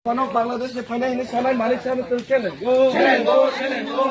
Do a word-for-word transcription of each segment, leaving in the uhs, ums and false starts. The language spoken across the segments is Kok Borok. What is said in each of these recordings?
Mano Bangladesh ni phainai hinwi sanai Manik Sahni tong selengo. Selengo, selengo.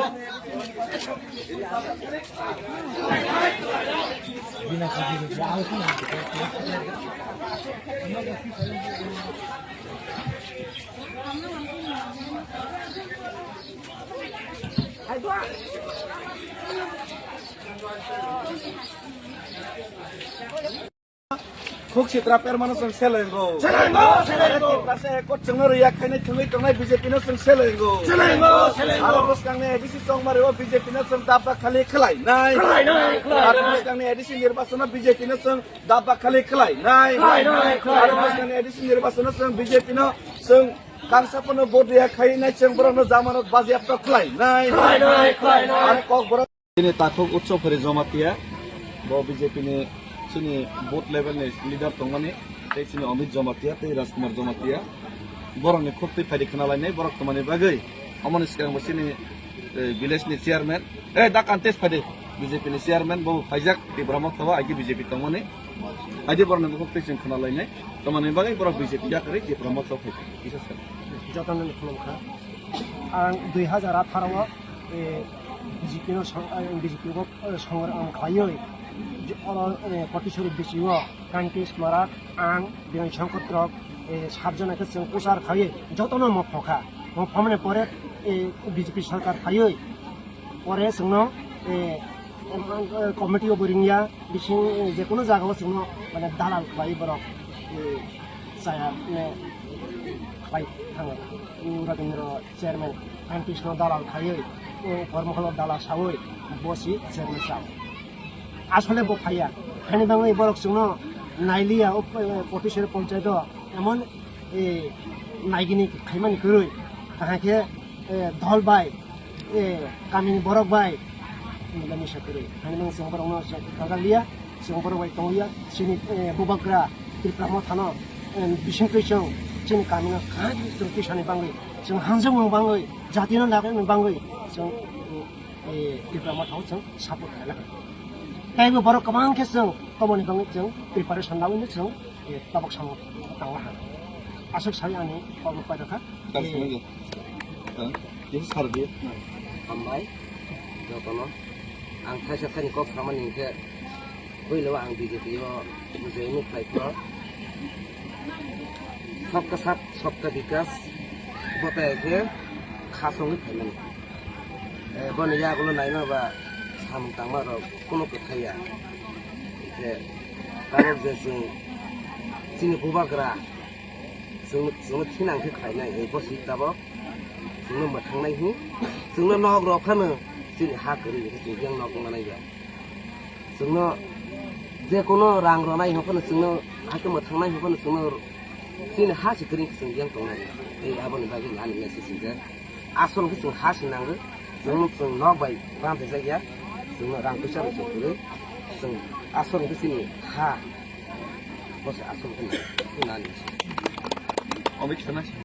Khuk sitra permano chwng selengo. Selengo, selengo. Tiprasa ekot chwngno riya khainai thwngwi tongnai B J P no chwng selengo. Selengo, selengo. Aro bwskangni A D C chongmari o B J P no chwng dabba khali khlainai. Khlainai, khlainai. Aro bwskangni A D C nirbachano B J P no chwng dabba khali khlainai. Khlainai, khlainai. Aro bwskangni A D C nirbachano chwng B J P no chwng kangsa phano vote riya khainai chwng borokno jamanot bajiapto khlainai. Khlainai, khlainai. Aro kok borok Chini takhuk Utsav Phari Jamatia, bo B J P ni chini booth level ni leader tongmani, tei chini Amit Jamatia, tei Rajkumar Jamatia. Borokni khuk twi phaidi khna lainai, borok tongmani bagwi. Omoni swkang bo chini, eh, village ni chairman, eh, da contest phaidi, B J P ni chairman, bo phaijak Tipra Motha o, aiki B J P tongmani. Aidi borokni khuk twi chwng khna lainai, tongmani bagwi borok B J P yakarwi Tipra Motha o phaijak. Kisa swkang. Jotono ni khulumkha. Ang dui hajar atharo o, eh, B J P no song-, eh, B J P o, eh, songrang khlaiwi, je oro, eh, Potisori B C O, Kanti Smarak, ang, Binoy Songkhotrok, eh, sat jona khe chwng kwchar khlaiwi jotono mopho kha. Mopho mani pore, eh, B J P sarkar phaiwi, pore chwngno, eh, em, eh, committee o bo ringya, bising, eh, jekono jagao chwngno, mane, dalal khlaiwi borok, eh, chaya, mane, khlai thango. Rabindra chairman, M P sino dalal khaiwi, o Kormokholo dalal sawi, bo si chairman sao. Asole bo phaiya. Hani bangwi borok chwngno nailiya, o, eh, Potisori ponchayat o emon, eh, naigini khaimani kwrwi. Kahai khe, eh, dol bai, eh, kamini borok bai, mila misa kwrwi. Hani bangwi chwng borokno jaga liya. Chwng borok bai tongya, chini, eh, bubagra Tipra Mothano, eh, bisingtwi chwng chini kamino kaham chwng tisani bangwi, chwng hamjakmung bangwi, jatino nagwimung bangwi chwng, eh, Tipra Mothao chwng support khaina. Tei bo borok kwbang khe chwng tomoni bangwi chwng preparation laiwi chwng, eh, tabuk samung tangna ha. Aswk sai ani kokno paitokha. Tang Eh, sini je. Tang. Ini sardi. Hambai. Jotono. Ang thaisa thani kok samani hingkhe, puila o ang B J P o bujaini khlaikho. Sabka sath, sabka bikas. Botai khe khasongwi phaimani. Eh, boni yagulo naima ba samung tangma rok kuno kwthaiya. Hingkhe tabuk je chwng chini bubagra Chwng, chwngno thinang khe khlainai, eh, bo swi tabok. Chwngno mwthangnai hi. Chwngno nok rok phano chini ha kwrwi hwnkhe chwng yang nok wngna nai ya. Chwngno je kono rang rwnai hwnkhe phano chwngno hakhe mwthangnai hwnkhe phano chwngno chini ha se kwrwi chwng yang tongnai. Tei aboni bagwi ani message hwnkhe asol khe chwng ha se nango. Chwng, chwng nok bai bam thajak ya. Chwngno rang puisa rok chwng kwrwi. Chwng asol khe chini ha. Bo se asol khe nani. Omo kisa na.